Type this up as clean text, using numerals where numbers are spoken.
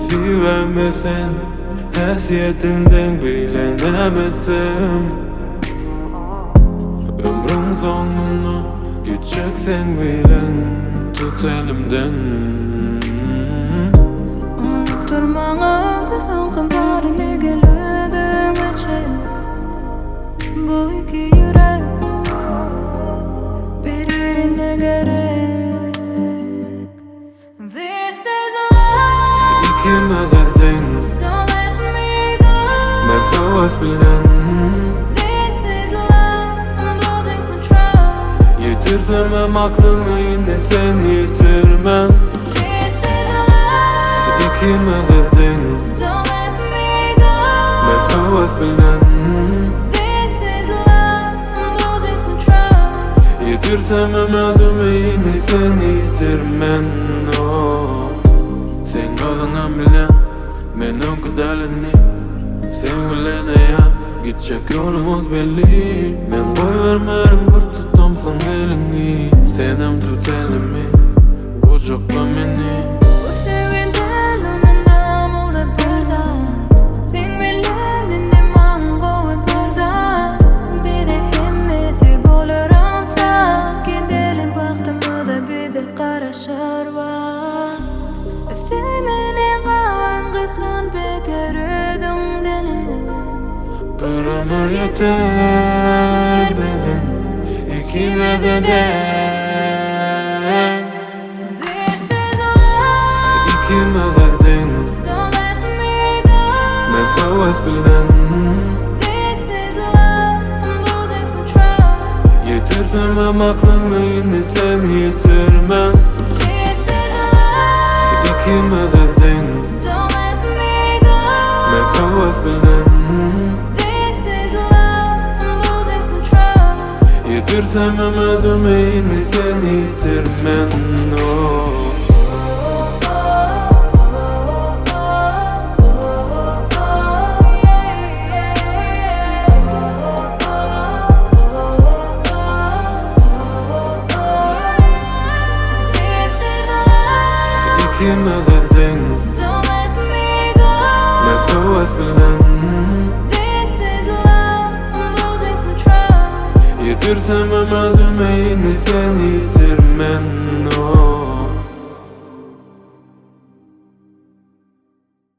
Nesibäme sen Häsiýetiňden beýle näme etsem Ömrüň soňunda gitjek seň bilen Tut elimden. Unutdurmaň öňki soňky baryny gel özüňe çek Bu iki ýürek bir-birine gerek This is love Ikimize deň Don't let me go Men höwes bilen This is love I'm losing control Ýitirsemem aklymy indi sen ýitirme This is love Ikimize deň Don't let me go Men höwes bilen This is love I'm losing control Ýitirsemem özümi indi sen ýitirmen oh. Seň özüňem bilýän Men öňki däl indi Seň bilen eýýäm Gitjek ýolumyz belli Men goýbermerin bir tutamsyň eliňi Senem tut elimi Gujakla meni Bu söýgi däl ondanam uly bir zat Seň bilen indi maň gowy bir zat Bize hemmesi bolar aňsat Gidelim bagtymyza bize garaşar wagt Söý meni galan gysgan beter özüňdenem Bir ömür ýeter biziň ikimize deň This is love Ikimize deň Don't let me go Men höwes bilen This is love I'm losing control Ýitirsemem aklymy indi sen ýitirme This is love Ikimize deň Don't let me go Men höwes bilen This is love I'm losing control Ýitirsemem özümi indi sen ýitirmen oh. This is love Ikimize deň Don't let me go Men höwes bilen This is love I'm losing control Ýitirsemem özümi indi sen ýitirmen oh.